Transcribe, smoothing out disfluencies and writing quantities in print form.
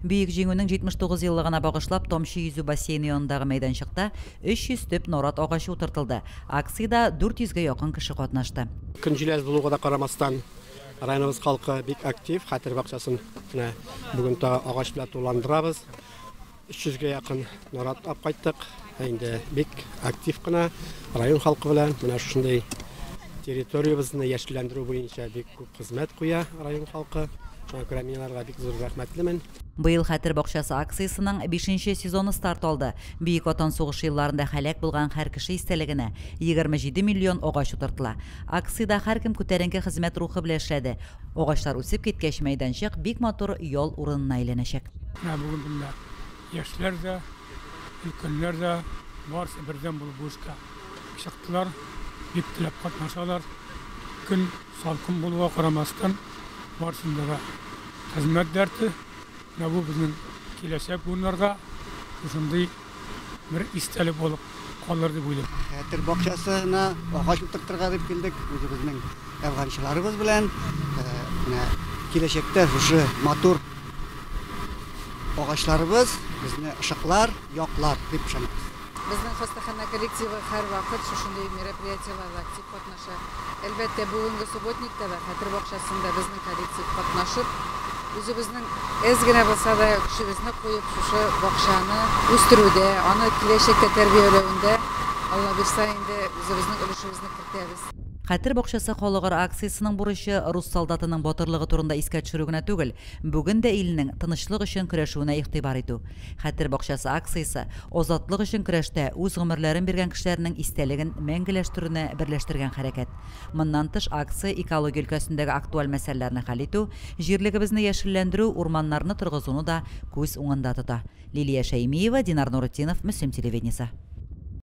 Бөек Җиңүнең 79 еллыгына багышлап, Тамчы йөзү бассейны янындагы мәйданчыкта 300 төп нарат агачы утыртылды. Акциядә 400 гә якын кеше катнашты. Көн җиләс булуга да карамастан, районыбыз халкы бик актив. Хәтер бакчасын менә бүген тагы агач белән тулыландырабыз. 300 гә якын нарат алып кайттык. Инде бик актив кына район халкы белән менә шушындый территориябезне яшелләндерү буенча бик күп хезмәт куя район халкы. Шуңа күрә мин аларга бик зур рәхмәтлемен. Быел Хәтер бакчасы акциясенең бишенче сезоны старт алды. Бөек Ватан сугышы елларында һәлак булган һәр кеше истәлегенә 27 миллион агач утыртыла. Акциядә һәркем күтәренке хезмәт рухы белән эшләде. Агачлар үсеп киткәч, мәйданчык бик матур ял урынына әйләнәчәк. Менә бүген монда яшьләр дә, өлкәннәр дә барысы бердәм булып бу эшкә чыктылар, бик теләп катнашалар. Көн салкын булуга карамастан, барысында да хезмәт дәрте. Менә бу безнең киләчәк буыннарга шушындый бер истәлек булып калыр дип уйлыйм. Хәтер бакчасына агач утыртырга дип килдек үзебезнең әфганчыларыбыз белән. Менә киләчәктә шушы матур агачларыбыз безне ышыклар, яклар дип ышанабыз. Безнең хастаханә коллективы һәрвакыт шушындый мероприятиеләрдә актив катнаша. Әлбәттә, бүгенге субботникта да Хәтер бакчасында безнең коллектив катнашып, үзебезнең әз генә булса да көчебезне куеп, шушы бакчаны үстерүдә, аны киләчәккә тәрбияләүендә, Алла бирса инде, үзебезнең өлешебезне кертәбез. Хәтер бакчасы халыкара акциясенең бурычы рус солдатының батырлыгы турында искә төшерү генә түгел, бүген дә илнең тынычлык өчен көрәшүенә игътибар итү. Хәтер бакчасы акциясе азатлык өчен көрәштә үз гомерләрен биргән кешеләрнең истәлеген мәңгеләштерүне берләштергән хәрәкәт. Моннан тыш, акция экология өлкәсендәге актуаль мәсьәләләрне хәл итү, җирлегебезне яшелләндерү, урманнарны торгызуны да күз уңында тота. Лилия Шәймиева, Динар Нуретдинов, Мөслим телевидениесе.